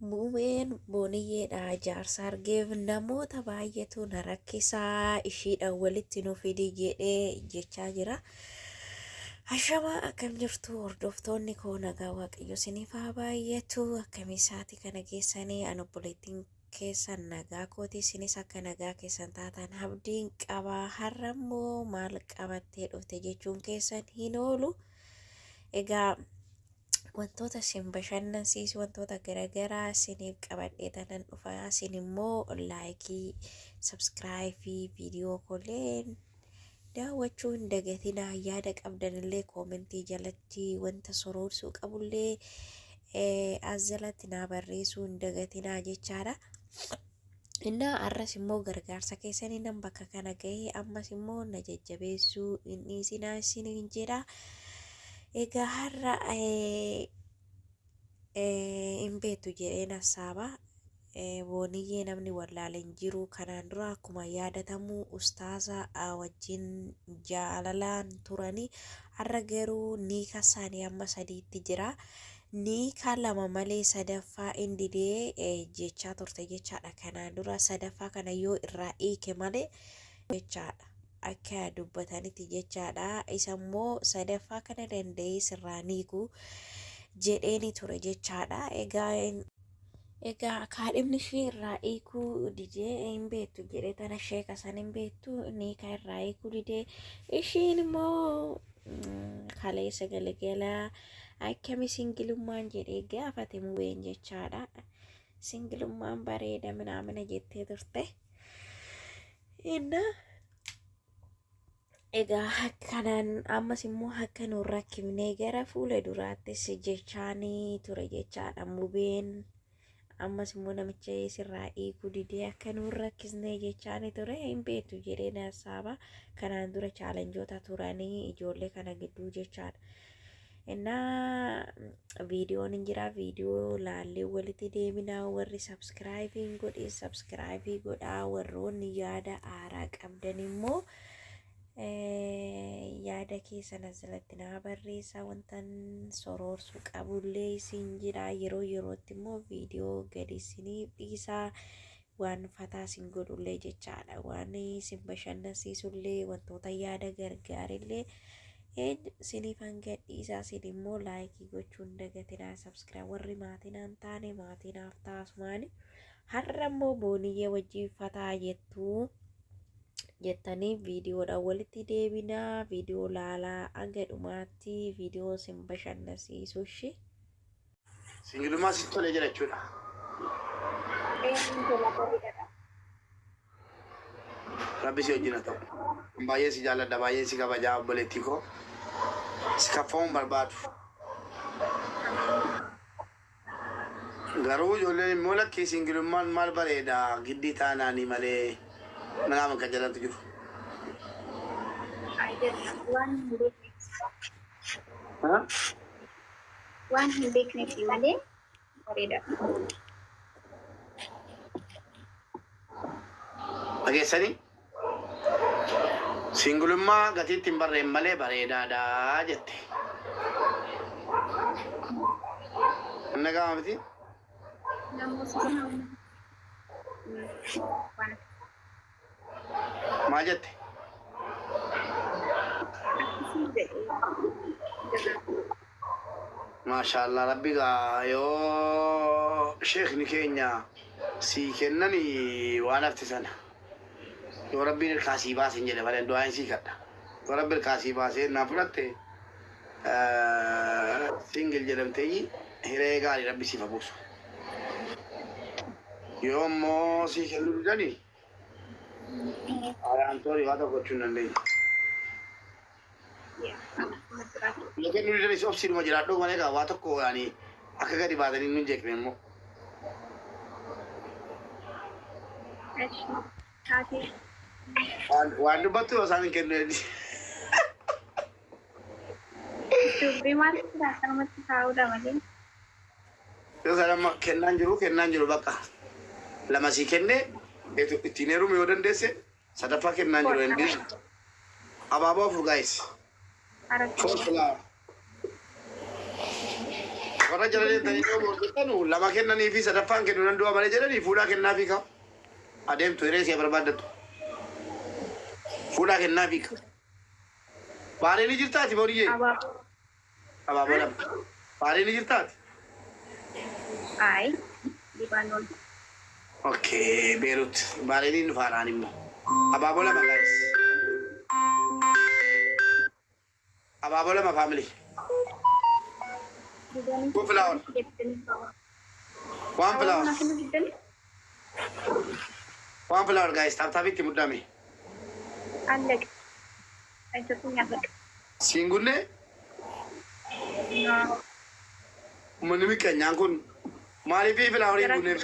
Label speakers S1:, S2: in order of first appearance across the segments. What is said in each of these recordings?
S1: Mumeen Booniyyeedha jaarsa argeef namoota baay'eetu na rakkisaa ishiidhaan walitti nu fidi jedhee jechaa jira. Ashamaa, akkam jirtu hordoftoonni koo? Nagaa Waaqayyo isiniif haa baay'atu. Akkamii isaatii kana geessanii? An obboleettiin keessan nagaa kooti, isinis akka nagaa keessan taatan abdiin qaba. Har'a immoo maal qabattee dhufte jechuun keessan hin oolu. Egaa wantoota isin bashannansiisu, wantoota garaagaraa isiniif qabadhee tanan dhufa. Isin immoo like, subscribe, viidiyoo koolee daawwachuu hin dagatinaa. Yaada qabdanillee comment jalatti, wanta soroorsuu qabullee as jalatti naa barreessuu hin dagatinaa jechaadha. Innaa arras immoo gargaarsa keessanii nan bakka kana gahee, ammas immoo na jajjabeessuu hin dhiisinaa isiniin jedha. Egaa har'a hin beektu jedheen hassaaba. Booniyyee namni wallaale hin jiru. Kanaan dura akkuma yaadatamu ustaaza wajjin jaalalaan turani. Har'a garuu niika isaanii amma sadiitti jira. Niika lama malee sadaffaa hin didee jechaa turte jechaadha. Kanaan dura sadaffaa kana yoo irraa hiike malee jechaadha. Akka dubbatanitti jechaadha. Isa immoo sadaffaa kana danda'ee sirraa niiku jedheeni ture jechaadha. Egaa kaadhimni ishee irraa hiikuu didee, hin beektu jedhee tana, sheeka san hin beektu, niika irraa hiikuu didee. Ishiin immoo kaleessa galgala akkami singilummaan jedhee gaafate Mubeen jechaadha. Singilummaan bareeda minaamina jettee turte. Innaa egaa kanaan ammas immoo akka nu rakkifnee gara fuula duraattis jechaanii ture jechaadha Mubeen. Ammas immoo namicha sirraa hiikuu didee akka nu rakkisnee jechaanii ture, hin beektu jedhee nasaaba. Kanaan dura challengeoota turanii ijoollee kana gidduu jechaadha. Innaa viidiyoon hin jira, viidiyoo laallee walitti deebinaa. Warri subscribe hin godhin subscribe godhaa. Warroonni yaada haaraa qabdan immoo yaada keessan asirratti naa barreessaa. Wantan soroorsuu qabullee isin jira. Yeroo yerootti immoo viidiyoo gadi isiniif dhiisaa, waan fataa isin godhullee jechaadha, waan isin bashannansiisullee, wantoota yaada gargaarillee isiniif hanga dhiisaa. Isin immoo like gochuun dagatinaa. Subscribe warri maatii naan taane maatii naaf taasumaani. Har'a immoo Booniyyee wajjin fataa jettuu jettanii viidiyoodhaan walitti deebinaa. Viidiyoo laalaa hanga dhumaatti, viidiyoo isin bashannansiisu ishee.
S2: Singilummaa sitti tolee jira jechuudha.
S3: Eenyuun tola, bareedaadha.
S2: Rabbi si wajjin haa ta'u. Baay'ee si jaalladha, baay'ee si kabajaa, obboleettii koo. Si kaffamuun barbaadu. Garuu ijoolleen immoo lakkii, singilummaan maal bareeda, giddii taanaanii malee manaa kan jedhantu jiru.
S3: Waan hin beekneef. Waan hin beekneef malee bareedaadha.
S2: Dhageessanii? Singilummaa gatiitti hin barreen malee bareedaadha jette. Inni gama miti?
S3: Namoota waan
S2: Maal jette?
S3: Akkasuma jedhee.
S2: Maashaallah, rabbi gaa yoo sheekni keenya sii kennani waan hafte sana yoo rabbiin irkaa sii baasin jedhe malee du'aan sii kadha. Yoo rabbi irkaa sii baasee naa fudhatte, single jedhamtee hiree gaarii rabbi siif haa buusu. Yoo immoo sii kennuu didani, ayaan toorii waa tokko gochuu hin dandeenye.
S3: Akkasuma jiraatu.
S2: Yoo kennuu didanis obsiidhuma jiraadhu malee, gaa waa tokko yaani akka gadi baatanii nun jeeqne immoo.
S3: Eshi. Taatee.
S2: Waan dubbattu yoo isaan hin kennu.
S3: Dubbii maal jira, akkanumatti taa'uudha malee.
S2: Yoo isaan amma kennaan jiru bakka lama sii kennee ittiin heerumu yoo dandeesse, sadaffaa kennaan jiru hin dhiisu. Abaaboo afur, guys. Four flower. Warra jala deemtanii yoo boordettanu lama kennanii fi sadaffaan kennu nan du'a malee jedhanii fuudhaa kennaa fi ka. Adeemtu hiree si'a barbaaddattu. Fuudhaa kennaa fi ka. Baaree ni jirtaati booriyyee?
S3: Abaaboo.
S2: Abaaboo lama. Baaree ni jirtaati?
S3: Ayi. Libaanoon.
S2: Okay, Beirut. Baaree ni dhufaadhaan immoo. Abaaboo lama, guys. Abaaboo lama, family. Two flower. One flower. One flower, guys. Tap tapitti muddame.
S3: አለቀ። አይሰጡኝ አለቀ።
S2: Siin gunnee uummanni miqqanyaan kun maaliif flowerii gunneef?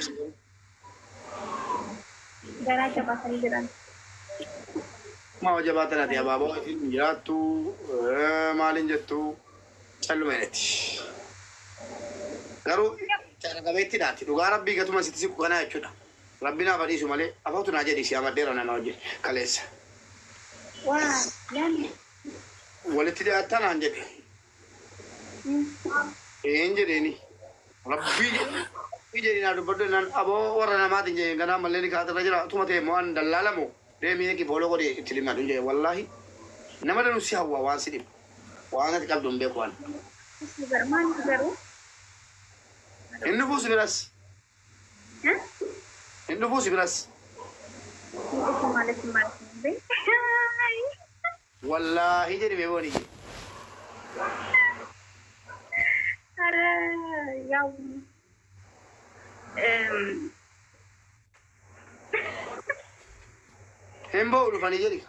S3: Garaa jabaatanii jiran.
S2: Maa jabaatan ati abaaboo isin jiraattu maaliin jettu calluma jedhetti. Garuu cara qabeettiidhaati. Dhugaa rabbii gatuma sitti siqu kanaa jechuudha. Rabbi naaf dhiisu malee afootu naa jedhi si amaddeera nama hojii kaleessa.
S3: Waa yaani.
S2: Walitti dhiyaattaa naan jedhe. Een jedheeni. Rabbii jedhi rabbii jedhi naa dubbadhu naan aboo warra namaatiin jedheen ganaa mallee ni kaatirra jira utuma ta'e immoo an dallaalamu deemee eegi fooloo godhe itti limadhu jedhe. Wallaahi nama danuu si hawwa waan si dhibu waan ati qabdu hin beeku waan.
S3: Maal garuu?
S2: Hin dhufuu si biras. Hin dhufuu si biras.
S3: Dhufu ማለት ማለት ነው።
S2: Wallaahi jedhi beebooni.
S3: ኧረ ያው
S2: Hin ba'u dhufanii jedhi.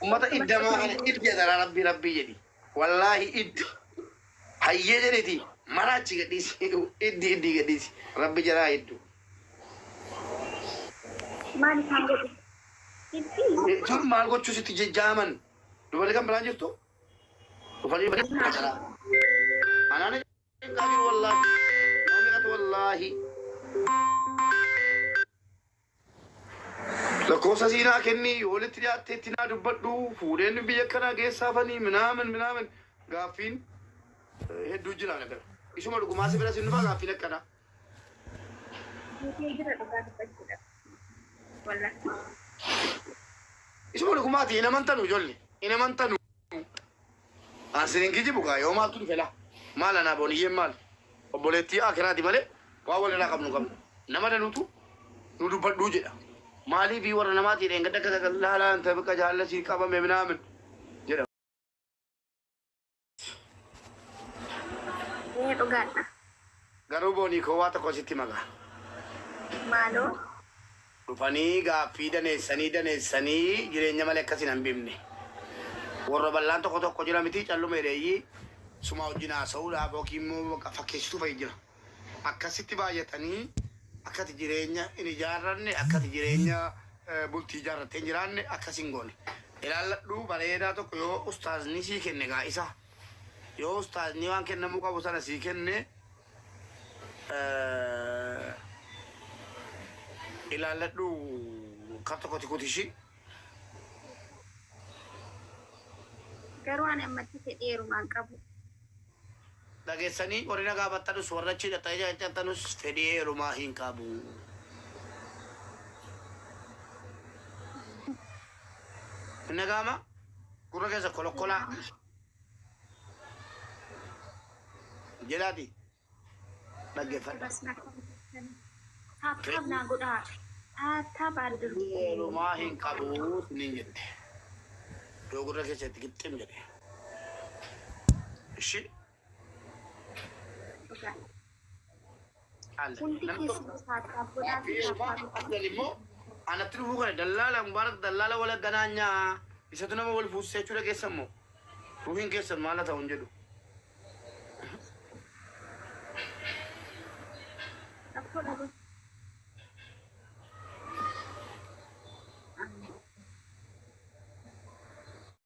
S2: Ummata iddamaa kana iddi adaraa rabbii rabbii jedhi. Wallaahi iddi. Hayyee jedheeti maraachi gadhiisi iddi iddi gadhiisi rabbi jalaa hedduu.
S3: Maal isaan godhu? Itti
S2: Tun maal gochuu sitti jejjaaman dubarri kan biraan jirtu dhufanii jalaa. Anaan jiru wallaahi. Nama meeqatu wallaahi. Lakkoofsa siinaa kenni walitti dhiyaattee itti naa dubbadhu fuudheen biyya kanaa geessaafanii minaamin minaamin gaaffiin hedduu jira na bira. Isuma dhugumaa si bira sin dhufaa gaaffiin akkanaa.
S3: Guutee jira dhugaa dubbachuudha. Wallaahi.
S2: Isuma dhugumaati hin amantanu ijoollee hin amantanu. Asinin kijibu kaa yoo maaltu dhufe laa maal anaa booniyyeen maal obboleettii akiraati malee waa walirraa qabnu qabnu nama danuutu nu dubbadhuu jedha. Maaliif warra namaatii dheengadda akka laalaan tabiqa jaallasii qabame minaamin jedha.
S3: Ee, dhugaadha.
S2: Garuu boonii koo waa tokko sitti magaa.
S3: Maaloo?
S2: Dhufanii gaaffii daneessanii daneessanii jireenya malee akkas hin hambifne. Warra bal'aan tokko tokko jira miti calluma hidheeyyii suma wajjin haasa'uudhaaf yookiin immoo fakkeessituu fa'i jira. Akkasitti baay'atanii akkati jireenya hin ijaarranne akkati jireenya bultii ijaarrattee hin jiraanne akkas hin goone. Ilaalladhu bareedaa tokko yoo ustaazni sii kenne gaa isa. Yoo ustaazni waan kennamuu qabu sana sii kenne ilaalladhu kar tokkotti kutishii.
S3: Garuu ani ammatti fedhii heerumaan qabu.
S2: Dhageessanii warri na gaafattanus warra achi hidhatanii jaallattanus fedhii heerumaa hin qabu. Inni gaama gurra keessa kolokkolaa jedhaati dhaggeeffadha.
S3: Bas na tap tap naa godhaa. Tap tap አድርጉ.
S2: Heerumaa hin qabu niin jette. Yoo gurra keessatti qixxim jedhe. Ishi
S3: Dhugaa.
S2: alla.
S3: Hundi
S2: Namni tokko
S3: keessan tap tap godhaa fi tap tap godhaa.
S2: Afdal immoo anatti dhufuu kana dallaala Mubaarak dallaala wala ganaanyaa isatu nama wal fuusisee jechuudha keessan immoo ruuhiin keessan maal haa ta'u hin jedhu.
S3: Rakkoo dhabu.